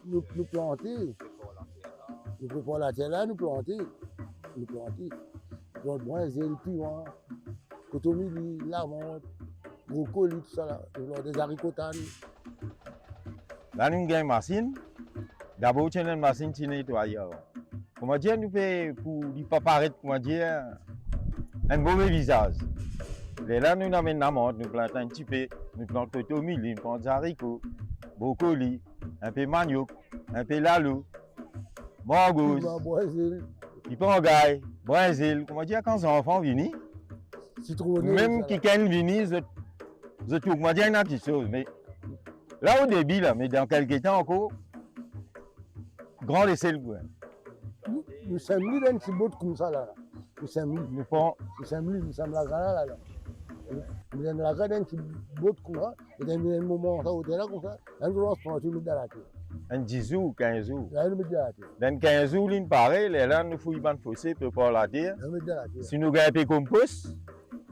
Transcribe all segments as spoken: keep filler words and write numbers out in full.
Nou, nou plante. Nou prepar later la, nou plante. Nou plante. Plant brinzel, piman, kotomili, lamant, brokoli, tousala. Nou plant de zariko tann. La nou gagn masinn. Dabor ti ena enn masinn ti netway avan. Koumadir nou pe, pou li pa paret, koumadir, enn move vizaz. Lerla nou amenn lamant, nou plant enn tipe, nou plant kotomili, nou plant zariko, brokoli, enpe maniok, enpe lalo, margoz, piman, brinzel, piman gay, brinzel. Koumadir, kan zanfan vini, sitron, mem sa la, kikenn vini, zot, zot tou, koumadir, ena kiksoz, me la o debi la, me dan kelke tan ankor, gran lesel pou enn. Nou, nou sem li dan enn ti bot koumsa la, la. Nou sem li. Nou pran. Nou sem li, nou sem lagrin la, la, la. Nou, nou sem lagrin dan enn ti bot koumsa, e dan enn moman sa, oter la koumsa, la nou koumans plante, nou met dan later. Enn dis zour, kinz zour. La nou met dan later. Dan kinz zour, linn pare, lerla nou fouy bann fose, prepar later. La nou met dan later. Si nou gagn enpe konpos,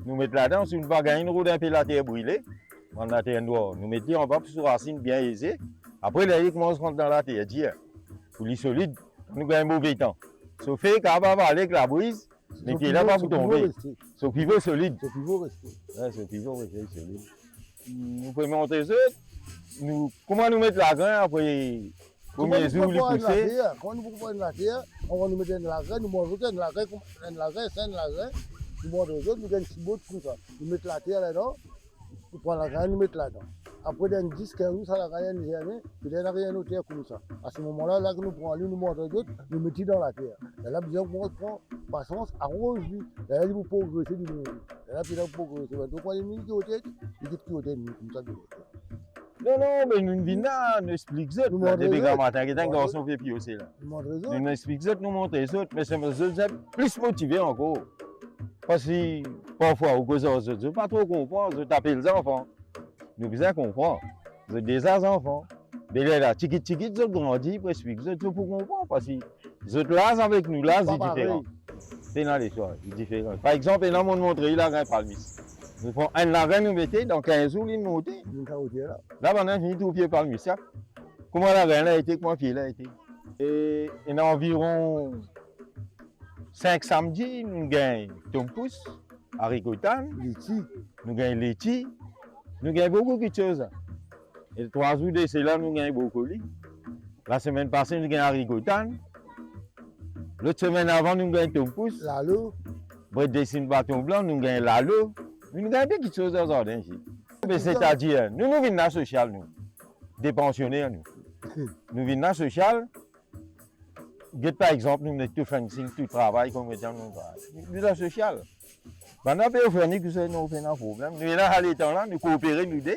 nou met ladan, si nou pa gagn, nou rod enpe later brile, bann later nwar. Nou met li anba pou so rasinn bien eze. Apre, ler li koumans rant dan later dir, pou li solid, kan nou gagn move tan. So fey kapav ale ek labriz, me pie la pa pou tonbe. So pivo reste. So pivo solid. So pivo reste. Wi, so pivo reste solid. Nou pe montre zot, nou, kouma nou met lagrin, apre, kouma nou prepar enn later, kouma nou prepar enn later, avan nou met enn lagrin, nou montre zot enn lagrin, kouma enn lagrin, sa enn lagrin, nou montre zot, nou gagn ti bot koumsa. Nou met later ladan, nou pran lagrin, nou met ladan. Apre, dan dis kinz zour, sa lagrin inn zermin, petet ena enn oter koumsa. A se moman la, la ki nou pran li, nou montre zot, nou met li dan later. Lerla bizin koumans pran pasians, aroz li. Lerla li pou progrese, li pou, lerla petet progrese. Donk, nou pran li, nou ki oter, li ki oter, nou koumsa ki oter. Non, non, me nou vinn la, nou explik zot, nou la, depi gramatin, get enn garson pe piose la. Nou montre zot. Nou, nou explik zot, nou montre zot, me se zot, zot plis motive ankor. Parski parfwa ou koz ar zot, zot pa tro konpran, zot apel zanfan. Nou bizin konpran. Zot deza zanfan. Be lerla, tigit tigit, zot grandi, pou explik zot, zot pou konpran, parski zot laz avek nou laz, li diferan. Pena leswa, li diferan. Par exanp, ena monn montre li lagrin palmis. Nou pran enn lagrin, nou mete, dan kinz zour, li monte. Li monte la. La, bann la fini trouv pie palmis la. Kouma lagrin la ete, kouma pie la ete. E ena anviron sink samdi, nou gagn tonmpous, ariko tann, leti. Nou gagn leti, nou gagn boukou kiksoz. E trwa zour de sela, nou gagn brokoli. Lasemenn pase, nou gagn ariko tann. Lot semenn avan, nou gagn tonmpous. Lalo. Bret de sin baton blan, nou gagn lalo. Nou gagn de kiksoz dan zardin isi. Me setadir, nou, nou vinn la sosial, nou. Depansioner, nou. Nou vinn la sosial. Get par exanp, nou met tou fencing, tou travay, kouma nou travay. Nou dan sosial. Bann la pe ofer nou kiksoz, nou pena problem. Nou la, letan la, nou koopere, nou de,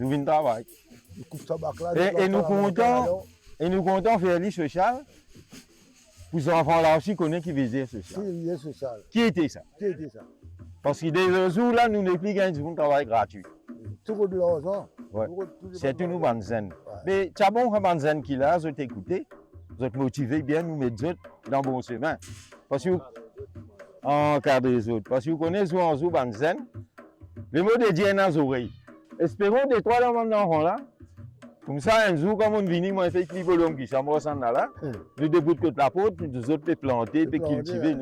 nou vinn travay. Nou koup tabak la, e, nou plant lamant la, e nou kontan, e nou kontan fer li sosial, pou zanfan la osi kone ki vedir sosial. Ki vedir sosial. Ki ete sa? Ki ete sa? Parski de nos jours la, nou nepli gagn dimoun travay gratwi. Tou kot larzan. Wi. Tou kot, tou sirtou nou bann zenn. Wi. Me ti a bon, bann zenn ki la, zot ekoute, zot motive bien, nou met zot dan bon semin. Parski ou ankadre zot. Parski ou kone, zour an zour, bann zenn, lemo de Dieu ena zorey. Esperon detrwa dan bann zanfan la, koumsa, enn zour, kan monn vini, monn fer pli bolonm ki sa, mo sann la la. Hmm. Nou debout kot laport, nou zot pe plante, pe kiltive.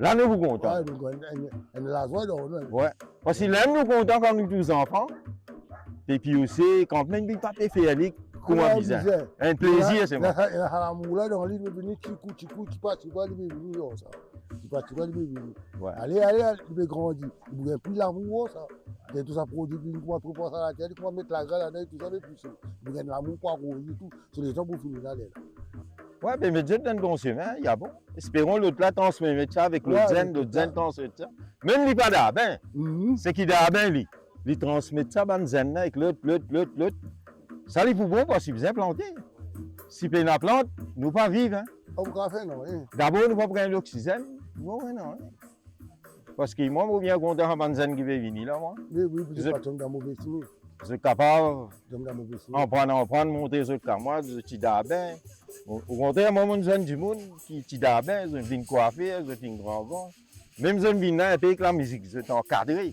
La, nou pou kontan. Wi, nou kontan, enn, enn lazwa dan nou. Wi. Parski ler nou kontan kan nou tou zanfan, epi osi, kanmem, li pa pe fer li kouma bizin. Enn plezir selman. Ena, ena, ena lamour la dan li, li pe vini tikou, tikou, tipa, tipa, li pe vini, konmsa. Tipa, tipa, li pe vini. Wi. Ale, ale, ale, li pe grandi. Li pou gagn pli lamour, sa. Gagn tou sa prodwi, li koumans prepar sa later, li koumans met lagrin ladan, tou sa, li pou gagn lamour pou aroze tou. So letan pou fini la, lerla. Wi, be met zot dan bon semin, ya bon. Esperon lot la transmet sa avek lot zenn, lot zenn transmet sa. Mem li pa Darben. Mhm. Seki Darben li, li transmet sa bann zenn la ek lot, lot, lot, lot. Sa li pou bon parski bizin plante. Si pena plant, nou pa viv, en. Pa pou kapav fer nanye. Dabor, nou pa pou gagn loksizenn, nou pa pou gagn nanye. Parski mwa, mo bien kontan sa bann zenn ki pe vini la, mwa. Wi, wi, pou zot pa tom dan move sime. Zot kapav aprann, aprann, montre zot kamwad, zot ti Darben. O, okontrer, mwa, mo zenn dimoun ki ti Darben, zot vinn kwafe, zot vinn gran gran. Mem zot vinn la enpe ek lamizik, zot ankadre.